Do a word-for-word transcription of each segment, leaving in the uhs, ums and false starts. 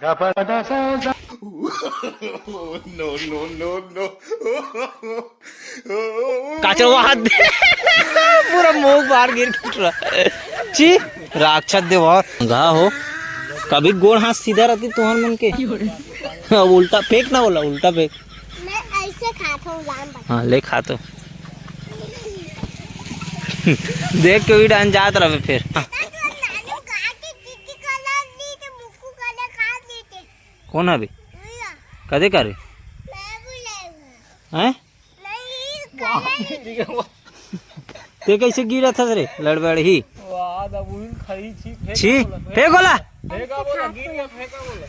No, no, no, no। काचर वहां दे। पूरा मुंह बाहर गिर गिर रहा। ची, राक्षस देवर। गा हो, कभी गोड़ हाथ सीधा रहती तुहर मन के। अब उल्टा फेंक ना बोला, उल्टा फेंक। मैं ऐसे खात हूँ, लाम बता। हाँ, ले खा तो। देख के भी डान जात रहे फिर। हाँ। कौन हवे? कदे करे? हैं? ते कैसे गिरा था रे, लड़बड़ ही? वाह, दबुइन खाई छी, फेंका छी, बोला, फेंक बोला। फेंका बोला, गिर गया, फेंका बोला।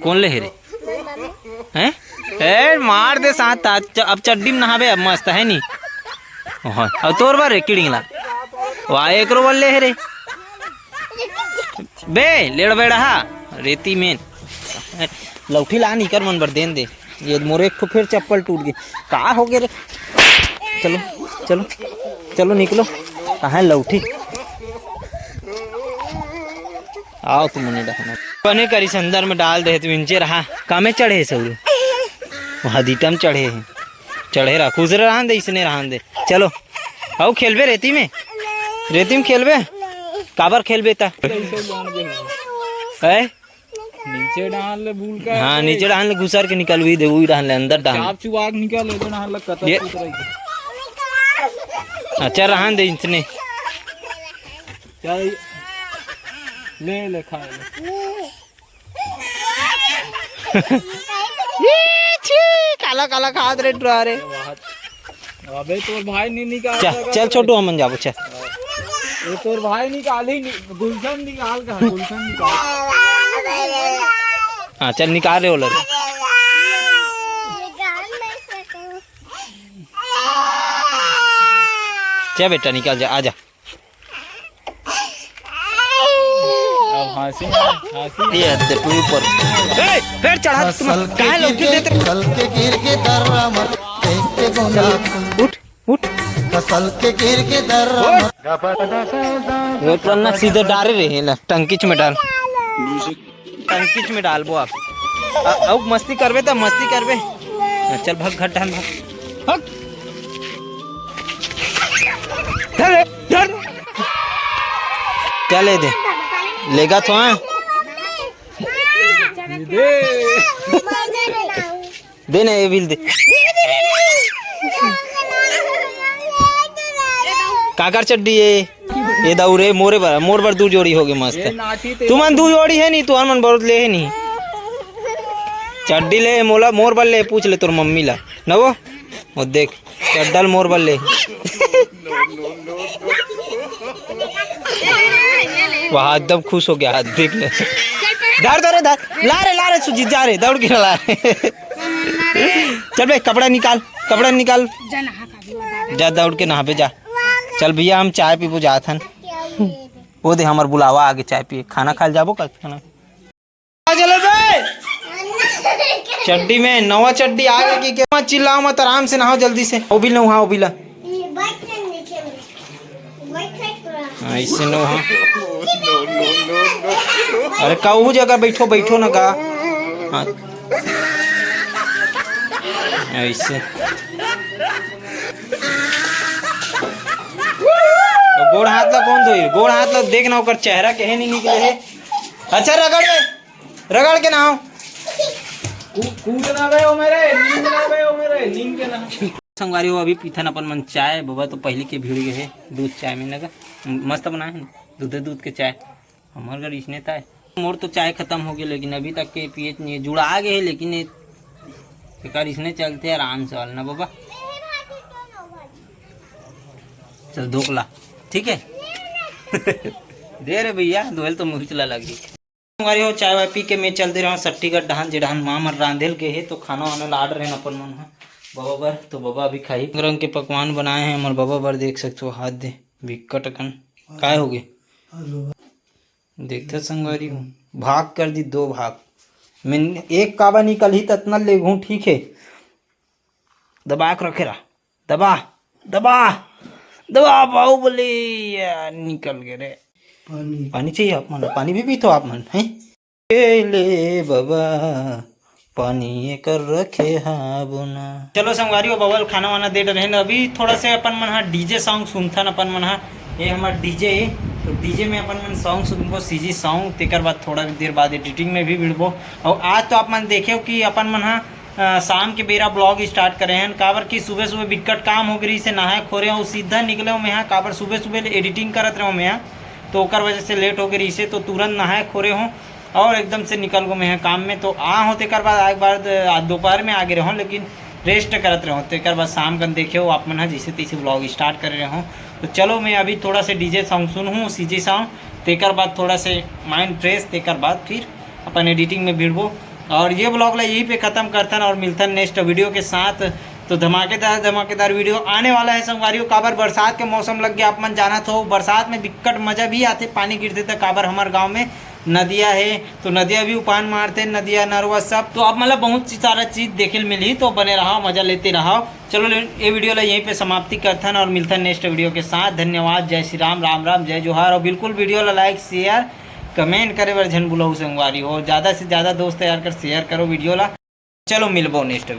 कौन ले हे रे? हैं? ए, मार दे साथ, आज च-, अब चड्डी में नहाबे, अब मस्त है नी। ओहो, अब तोर बर रे, किड़िंगला। वाह, एकरो बर ले हे रे। बे, लेड़ बेड़ा हा, रेती में। लौठी ला निकर मन बर देन दे। ये मोरे एक ठो फिर चप्पल टूट गई। का हो गया रे? चलो, चलो, चलो निकलो। कहाँ है लौठी? आओ तुम मने डहना। बने करी से अंदर में डाल दे, तुम इंचे रहा। कामे चढ़े है सौरे? वहाँ दीटम चढ़े है। चढ़े रहा, खुसरे रहन दे, इसने रहन दे। चलो, आओ खेलबे रेती में। रेती में खेलबे? काबर खेलबे ता? है? नीचे डाल ले, भूल का हाँ, है। नीचे डाल ले, घुसर के निकल, वही दे, वही डाल ले, अंदर डाल। चाप चुबाक निकल, एदे डाल ले, कतक ये कुतरई के। अच्छा, रहन दे इसने। चल, ले, ले, खा ले। ई छी, काला, काला खात रे टुरा रे। अबे तोर भाई नहीं निकाल चल, सका चल तो। छोटू, हमन जाबो, चल। ये तोर भाई निकाल ही नि-, गुलशन निकाल कहा, गुलशन निकाल। हाँ, चल निकाल रे ओला रे। चल बेटा, निकाल जा, आजा। अब हंसी ना, हंसी। ये हद पे ऊपर। ए, फिर चढ़ा तुम, काहे लोग क्यों देते? उठ, उठ। फसल के गिर के दर्रा। वो तो ना सीधे डारे रहे ना, टंकीच में डाल। टंकीच में डालबो आप। अ-, अउ मस्ती करबे त मस्ती करबे। हाँ, चल भाग, घर ढाल भाग। भाग। धर रे, धर। चले दे। लेगा तो हाँ। दे ना, ये बिल दे। काकर चड्डी ये? ये दऊ रे, मोरे बर, मोर बर दू जोड़ी होगे मस्त। तुमन दू जोड़ी है नी, तुहर मन बहुत ले है नी। चड्डी ले, मोला, मोर बर ले, पूछ ले तोर मम्मी ला। न वो, वो देख, चड्डल मोर बर ले। वहाँ एकदम खुश हो गया, देख ले। धर, धर, धर, ला रे, ला रे, सुजीत, जा रे, दौड़ के ला रे। चल बे, कपड़ा निकाल, कपड़ा निकाल। जा, दौड़ के नहाबे जा। चल भैया, हम चाय पीबो जात हन। वो दे, हमर बुलावा आगे, चाय पिए, खाना खाए ल जाबो का खाना? आ चलो बे। चड्डी में, नवा चड्डी आ गई कि क्या? मत चिल्लाओ मत, आराम से नहाओ जल्दी से। ओ बिल नहा, ओ बिला। हाँ, इससे नो हाँ। अरे कहू जगह बैठो, बैठो ना का। हाँ। ऐसे। तो गोड़ हाथ ला कौन धोई? गोड़ हाथ ला देख ना, ओकर चेहरा के है नहीं निकले है। अच्छा रगड़ बे। रगड़ के नहाओ। कू-, कूद ना गए हो मेरे, नींद ना गए हो मेरे, नींद के नहा। संगवारी हो, अभी पीथन अपन मन चाय, बाबा तो पहली के भिड़ गए हे दूध चाय में लगा, मस्त बनाए हैं दूधे दूध के चाय। हमार घर इसने था, मोर तो चाय खत्म हो गए, लेकिन अभी तक के पिए नहीं, जुड़ा गए हे, लेकिन ये बेकार इसने चलते आराम से वाला ना बाबा। चल धोकला, ठीक है। दे रे भैया, दोहल तो मुहिचला लग गई। संगवारी हो, चाय वाय पी के मैं चल दे रहा हूँ सट्टीगढ़ डहान, जे डहान माँ मन रांधेल के हे, तो खाना वाना ला order है अपन मन ह बाबा बर, तो बाबा अभी खाही। रंग रंग के पकवान बनाए हैं हमर बाबा बर, देख सकते हो, हाथ दे, विकट अकन। काय हो गए? देखते संगवारी हो, भाग कर दी, दो भाग। मैं एक काबा निकल ही ततना ले घूं, ठीक है, दबा के रखे रहा। दबा, दबा, दबा, बाहुबली, या, निकल गए रे। पानी। पानी चाहिए आप मन? पानी भी पीथो आप मन, हैं? ए ले बाबा, पानी एकर रखे हाबो ना। चलो संगवारी हो, बबा ल खाना वाना दे डरे न, अभी थोड़ा से अपन मन हा डीजे सॉन्ग सुनथन अपन मन हा। ये हमार डीजे हे, तो डीजे में अपन मन सॉन्ग सुनबो, सीजी सॉन्ग। तेकर बाद थोड़ा देर बाद एडिटिंग में भी भिड़बो। और आज तो आप मन देखेव कि अपन मन हा अ, शाम के बेरा ब्लॉग स्टार्ट करे हन, काबर कि सुबह सुबह बिक्कट काम हो गे रहिस हे, नहाए खोरे हूँ, सीधा निकले हूँ मैं यहाँ, काबर सुबह सुबह ले एडिटिंग करत रहूँ मैं यहाँ, तो ओकर वजह से लेट हो गे रहिस हे, तो तुरंत नहाए खोरे हूँ और एकदम से निकल गो मैं यहाँ काम में। तो आ हूँ, तेकर बाद आए के बाद आज दोपहर में आ गे रहूँ, लेकिन रेस्ट करत रहूँ, तेकर बाद शाम कन देखे हो आप मन ह जैसे तैसे ब्लॉग स्टार्ट करे रहूँ। तो चलो, मैं अभी थोड़ा से डीजे सॉन्ग सुनहूँ, सीजी सॉन्ग, तेकर बाद थोड़ा से माइंड फ्रेश, तेकर बाद फिर अपन एडिटिंग में भिड़बो। और ये ब्लॉग ला यहीं पे खत्म करथन और मिलथन नेक्स्ट वीडियो के साथ। तो धमाकेदार धमाकेदार वीडियो आने वाला है संगवारी हो। काबर बरसात के मौसम लग गया, आप मन जानत हो, बरसात में बिक्कट मजा भी आथे, पानी गिरथे त। काबर हमर गांव में नदिया है, तो नदिया भी उफान मारथे, नदिया नरवा सब। तो आप मतलब बहुत सी सारा चीज देखे ल मिलही, तो बने रहा, मजा लेते रहा। चलो ले, ये वीडियो ला यहीं पे समाप्ति करथन और मिलथन नेक्स्ट वीडियो के साथ। धन्यवाद, जय श्री राम, राम राम, जय जोहार। और बिल्कुल वीडियो ला लाइक, शेयर, कमेंट करे बर झन भूलहू संगवारी हो। ज्यादा से ज्यादा दोस्त यार कर शेयर करो वीडियो ला। चलो मिलबो नेक्स्ट